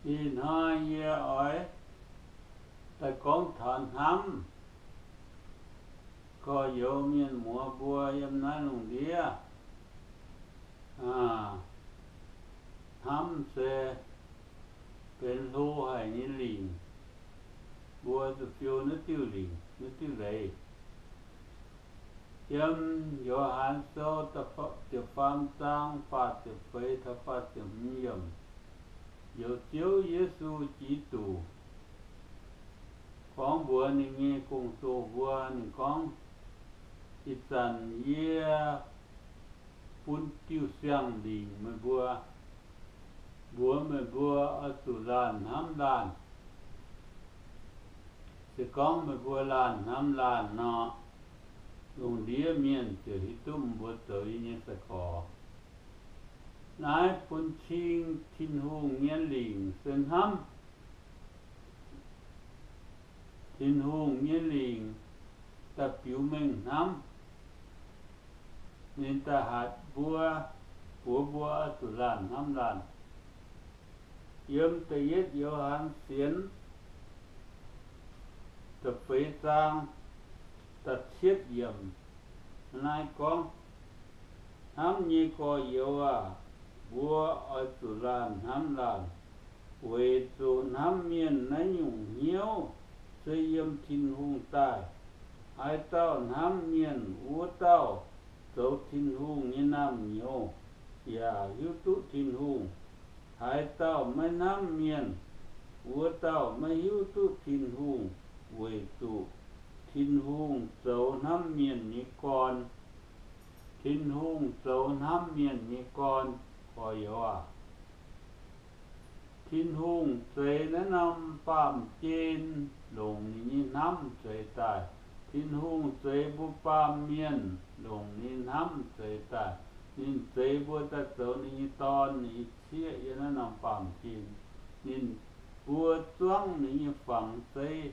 Ih hnoi yie oix daaih gorngv taux hnamv. Gorx-youz mienh muoz mbuo yiem naaiv lungh ndiev, hnamv se benx hlo haic nyei lingc. Mbuo zuqc fiou naaiv diuh lingc, naaiv diuh leiz. Yiem Yo^han Sou da'faam zaang faah ziepc feix taux faah ziepc hmz yiemc, youz Ziouv Yesu Giduc gorngv mbuox ninh nyei gong-zoh mbuo, ninh gorngv, ih zanc yie bun diuh siang-lingc meih mbuo, mbuox meih mbuo oix zuqc laanh hnamv laanh. Se gorngv meih mbuo laanh hnamv laanh nor, lungh ndiev mienh ziouc hiuv duqv mbuo zoux yie nyei sai-gorx. Naaiv bun cing Tin-Hungh nyei lingc se hnamv. Tin-Hungh nyei lingc daaih biux mengh hnamv. Ninh daaih hatc mbuo, mbuox mbuo oix zuqc laanh hnamv laanh. Yiem da'yietv Yo^han Sienx da'feix zaang da'cietv yiemc naaiv gorngv, hnamv nyei gorx-youz aah! Mbuo oix zuqc laanh hnamv laanh, weic zuqc hnamv mienh naaiv nyungc hnyouv se yiem Tin-Hungh daaih. Haaix dauh hnamv mienh, wuov dauh zoux Tin-Hungh nyei naamh nyouz yaac hiuv duqv Tin-Hungh. Haaix dauh maiv hnamv mienh, wuov dauh maiv hiuv duqv Tin-Hungh, weic zuqc Tin-Hungh zoux hnamv mienh nyei gorn. Tin-Hungh zoux hnamv mienh nyei gorn. Gorx-youz aah! Tin-Hungh zeix naaiv norm baamh gen longc ninh nyei hnamv zeix daaih. Tin-Hungh zeix mbuo baamh mienh longc ninh hnamv zeix daaih. Ninh zeix mbuo daaih zoux ninh nyei dorn, ninh nyei sieqv yiem naaiv norm baamh gen. Ninh, mbuo zuangv ninh nyei fangx zeiv.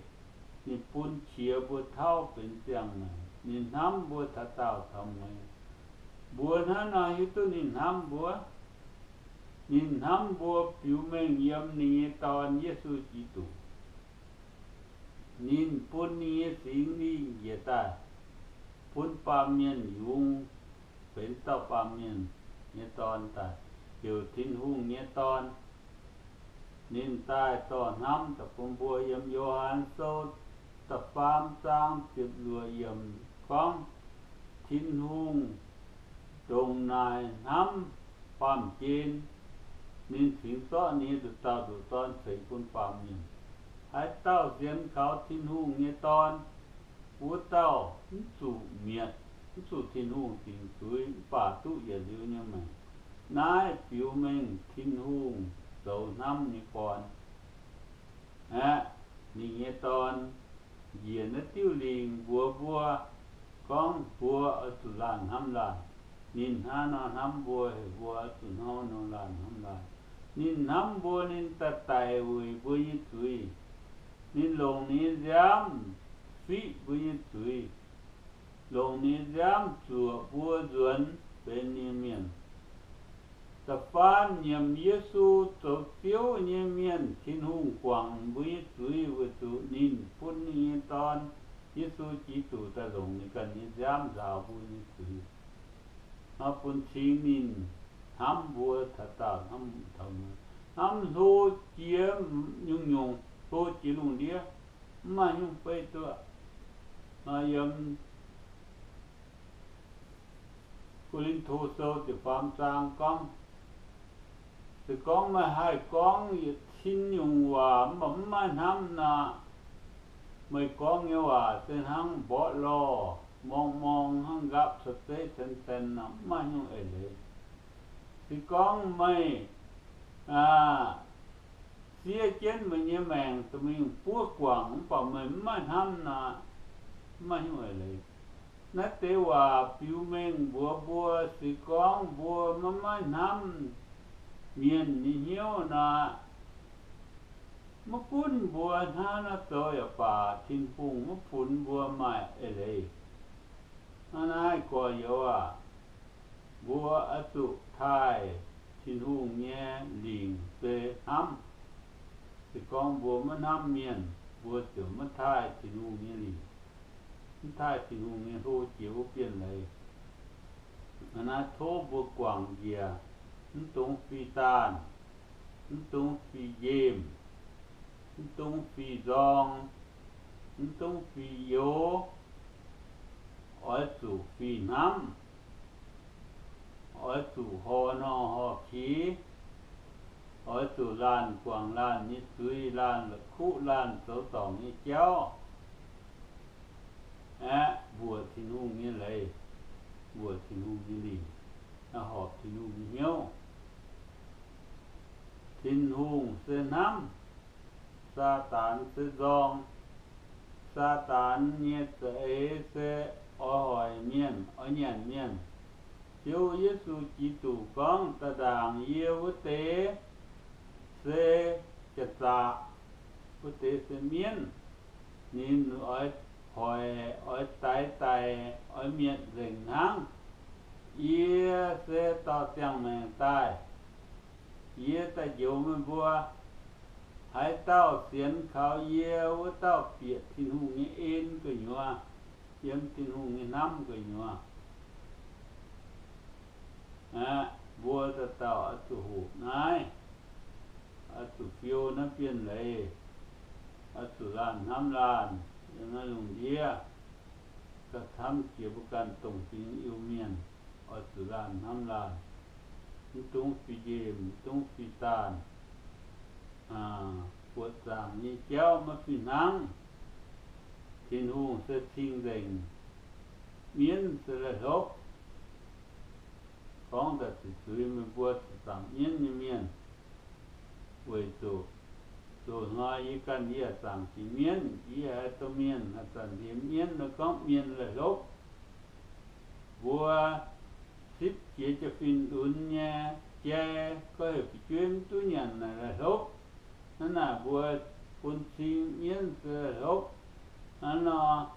Ninh bun qiex mbuo tauv benx ziangh maengc. Ninh hnamv mbuo taux daauh taux mueiz. Mbuo hnangv nor hiuv duqv ninh hnamv mbuo. Ninh hnamv mbuo biux mengh yiem ninh nyei Dorn, Yesu Giduc. Ninh bun ninh nyei Singx Lingh njiec daaih, bun baamh mienh yungz benx dauh baamh mienh nyei dorn daaih, heuc Tin-Hungh nyei Dorn. Ninh daaih dorh hnamv daaih bun mbuo. Yiem Yo^han Sou da'faam zaang ziepc luoqc yiemc gorngv, Tin-Hungh ndongc naaic hnamv baamh gen, ninh cingx zorqv ninh nyei nduqc dauh nduqc Dorn ceix bun baamh mienh. Haaix dauh sienx kaux Tin-Hungh nyei Dorn, wuov dauh mv zuqc mietc, mv zuqc Tin-Hungh dingc zuiz, mv baac duqv yietc liuz nyei maengc. Naaiv biux mengh Tin-Hungh zoux hnamv nyei gorn aeqv, ninh nyei Dorn njiec naaiv diuh lingc mbuox mbuo, gorngv mbuo oix zuqc laanh hnamv laanh. Ninh hnangv nor hnamv mbuo, heuc mbuo oix zuqc hnangv nor laanh hnamv laanh. Ninh hnamv mbuo, ninh daaih daic weic mbuo nyei zuiz. Ninh longc ninh nyei nziaamv fiqv mbuo nyei zuiz, longc ninh nyei nziaamv zuoqc mbuo nzuonx benx ninh nyei mienh. Da'faam nyiemc Yesu zoux Ziouv nyei mienh, Tin-Hungh guangc mbuo nyei zuiz weic zuqc ninh bun ninh nyei Dorn, Yesu Giduc, daaih longc ninh ganh nyei nziaamv nzaaux mbuo nyei zuiz. Nor bun cing ninh hnamv mbuo taux daauh hnamv taux mueiz, hnamv hlo jiex nyungc-nyungc, hlo jiex lungh ndiev, mv maaih nyungc beiv duqv. Nor yiem Ko^lin^to Sou ziepc faam zaang gorngv, se gorngv meih haih gorngv yietc cin nyungc waac mv baac mv maaih hnamv nor, meih gorngv nyei waac se hnangv mborqv lorh morng-morng, hnangv nqaapv caux zeiv cen-cen nor, mv maaih nyungc eix leiz. Se gorngv meih siev jienv meih nyei maengc dongh mingh buov guangc mv baac meih mv maaih hnamv nor, mv maaih nyungc eix leiz. Naaiv deix waac biux mengh mbuox mbuo, se gorngv mbuo maiv maaih hnamv mienh nyei hnyouv nor, maiv gunv mbuo hnangv naaiv zoux yaac baac, Tin-Hungh maiv funx mbuo maaih eix leiz. Hnangv naaiv, gorx-youz aac, mbuo oix zuqc taaih Tin-Hungh nyei lingc se hnamv. Se gorngv mbuo maiv hnamv mienh, mbuo ziouc maiv taaih Tin-Hungh nyei lingc, maiv taaih Tin-Hungh nyei hlo jiex wuov bienh leiz. Naaiv tov mbuo guangc njiec, mv dungx fih daanh, mv dungx fih nqemh, mv dungx fih nzorng, mv dungx fih yoz, oix zuqc fih hnamv, oix zuqc horh nor horh kix, oix zuqc laanh guangc laanh nyei zuiz, laanh la'kuqv, laanh zoux dorngc nyei jauv. Aeqv, mbuoqc Tin-Hungh nyei leiz, mbuoqc Tin-Hungh nyei lingc, horpc Tin-Hungh nyei hnyouv. Tin-Hungh se hnamv, Saadaan se nzorng. Saadaan nyei za'eix se oix hoic mienh, oix nyanc mienh. Ziouv Yesu Giduc gorngv, Da'ndaangc yie wuov deix se jaax-zaqc, wuov deix se mienv. Ninh oix hoic, oix daix daic, oix mietc nzengc hnangv. Yie se dorh ziangh maengc daaih. Yie daaih njoux meih mbuo, haaix dauh sienx kaux yie, wuov dauh bieqc Tin-Hungh nyei en gu'nyuoz, yiem Tin-Hungh nyei hnamv gu'nyuoz. Aqv, mbuo dauh dauh oix zuqc hoqc naaiv, oix zuqc fiou naaiv bienh leiz, oix zuqc laanh hnamv laanh yiem naaiv lungh ndiev. Gauh camv jiex mbuo ganh dongh fingx Iu-Mienh, oix zuqc laanh hnamv laanh, mv dungx fih nqemh, mv dungx fih daanh. Buoqc zaangc nyei jauv maiv fih hnangv. Tin-Hungh se cing-nzengc, mienv se laih hlopv. Gorngv daaih zuqc zuiz meih mbuo zuqc zaangc mienv nyei mienh, weic zuqc zoux hnoi yie ganh yie zaangc jiex mienv, yie haiz domh mienh haaix zanc liemh mienv nor gorngv mienh laih hlopv. Mbuo sipv jiex jaa-fin lunx nyei jai, gorngv heuc fu'jueiv mv duqv nyanc naaic laih hlopv. Hnangv naaic mbuo bun cing mienv se laih hlopv. Hnangv nor,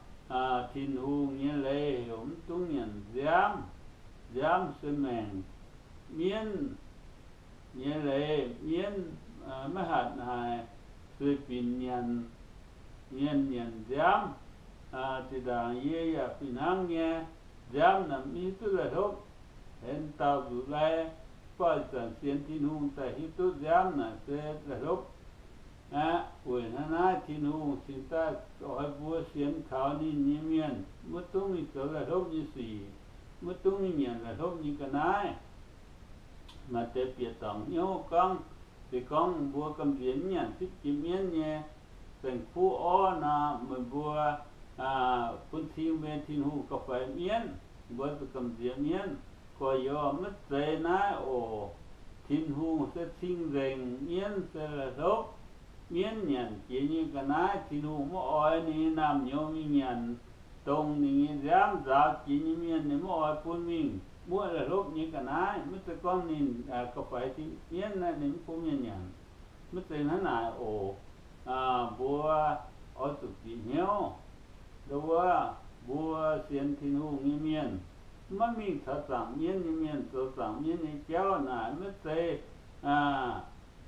Tin-Hungh nyei leiz heuc mv dungx nyanc nziaamv. Nziaamv se maengc. Mienv nyei leiz, mienv maiv hatc naaic, zuiz-binc nyanc. Mienh nyanc nziaamv. Zinh ndaangc yie yaac fih hnangv nyei. Nziaamv naaic mv hiuv duqv laih hlopv. Haaix dauh nzuqc lai, baac ih zanc sienx Tin-Hungh daaih hiuv duqv nziaamv naaic se laih hlopv. Aqv, weic hnangv naaiv Tin-Hungh cingx daaih oix mbuo sienx kaux ninh nyei mienh maiv dungx mingh zoux laih hlopv nyei sic, maiv dungx mingh nyanc laih hlopv nyei ga'naaiv. Maaih deix bieqc dorngc hnyouv gorngv, se gorngv mbuo gamh nziex mv nyanc sipv jiex mienv nyei saeng-kuv orv nor, meih mbuo bun cing mbuo nyei Tin-Hungh gauh faix mienv, mbuo zuqc gamh nziex mienv. Gorx-youz, maiv zeiz naaiv oc. Tin-Hungh se cing-nzengc, mienv se laih hlopv. Mienv nyanc jiex nyei ga'naaiv Tin-Hungh maiv oix ninh nyei naamh nyouz mingh nyanc. Dongh ninh nyei nziaamv nzaaux jiex nyei mienh ninh maiv oix bun mingh muoqv laih hlopv nyei ga'naaiv. Maiv zeiz gorngv ninh gauh faix mienv naaiv ninh mv bun mienh nyanc. Maiv zeiz hnangv naaic oc. Mbuo oix zuqc bieqc hnyouv. Ndo wuov, mbuo sienx Tin-Hungh nyei mienh, maiv mingh caux zaangc mienv nyei mienh zoux zaangc mienv nyei jauv naaic maiv zeiz,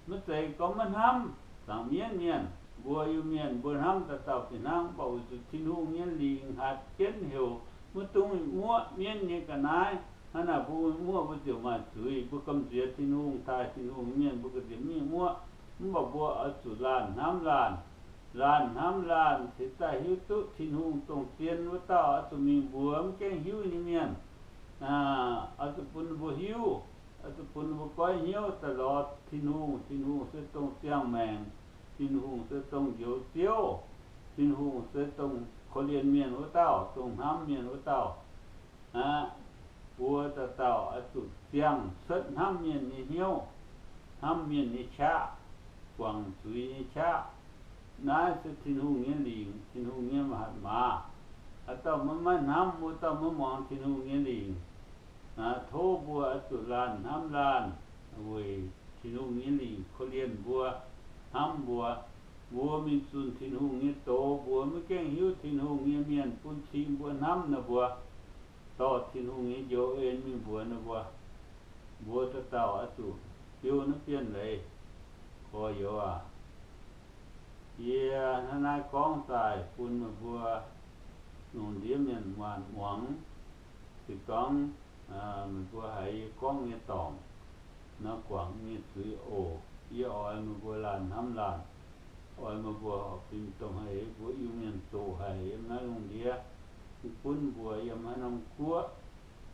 maiv zeiz gorngv maiv hnamv zaangc mienv mienh. Mbuo Iu-Mienh mbuo hnamv dauh dauh fih hnangv, mv baac weic zuqc Tin-Hungh nyei lingc hatc jienv heuc maiv dungx mingh muoqv mienv nyei ga'naaiv. Hnangv naaic mbuo mingh muoqv mbuo ziouc maaih zuiz. Mbuo gamh nziex Tin-Hungh, taaih Tin-Hungh nyei mienh mbuo ga'nziex mingh muoqv. Mv baac mbuo oix zuqc laanh hnamv laanh. Laanh hnamv laanh cingx daaih hiuv duqv Tin-Hungh dongh zien wuov dauh oix zuqc mingh mbuox mv gaengh hiuv nyei mienh. Oix zuqc bun ninh mbuo hiuv, oix zuqc bun ninh mbuo goiv hnyouv daaih lorz Tin-Hungh. Tin-Hungh se dongh ziangh maengc. Tin-Hungh se dongh Njoux Ziouv. Tin-Hungh se dongh korv-lienh mienh wuov dauh, dongh hnamv mienh wuov dauh. Aqv, mbuo dauh dauh oix zuqc ziangh cuotv hnamv mienh nyei hnyouv, hnamv mienh nyei qaqv, guangc zuiz nyei qaqv. Naaiv se Tin-Hungh nyei lingc, Tin-Hungh nyei hatc maaz. Haaix dauh maiv maaih hnamv, wuov dauh maiv muangx Tin-Hungh nyei lingc. Tov mbuo oix zuqc laanh hnamv laanh, weic Tin-Hungh nyei lingc korv-lienh mbuo, hnamv mbuo. Mbuo mingh zunh Tin-Hungh nyei doz, mbuox maiv gaengh hiuv Tin-Hungh nyei mienh bun cing mbuo hnamv ninh mbuo, dorh Tin-Hungh nyei njoux en mingh mbuox ninh mbuo. Mbuo dauh dauh oix zuqc fiou naaiv bienh leiz. Gorx-youz aac, Yie hnangv naaiv gorngv daaih bun meih mbuo lungh ndiev mienh maanc muangx. Se gorngv meih mbuo haiz yie gorngv nyei dorngc nor, guangc nyei zuiz oc. Yie oix meih mbuo laanh hnamv laanh, oix meih mbuo horpc fim dongh haiz mbuo Iu-Mienh doqc haic yiem naaiv lungh ndiev. Mv gunv mbuo yiem haaix norm guoqv,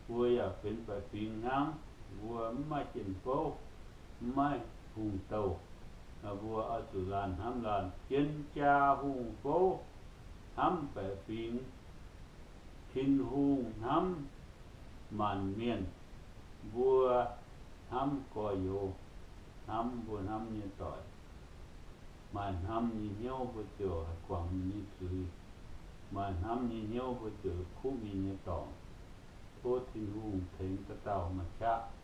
mbuo yaac benx baeqc fingx hnangv. Mbuo mv maaih jien-bouv, mv maaih hungh douh. Mbuo oix zuqc laanh hnamv laanh. Jien jaa hungh bouv hnamv baeqc fingx. Tin-Hungh hnamv maanc mienh. Mbuo hnamv gorx-youz, hnamv mbuo hnamv nyei doic. Maaih hnamv nyei hnyouv mbuo ziouc haih guangc ninh nyei zuiz. Maaih hnamv nyei hnyouv mbuo ziouc kuv mienh nyei dorngc. Tov Tin-Hungh tengx dauh dauh maaih qaqv.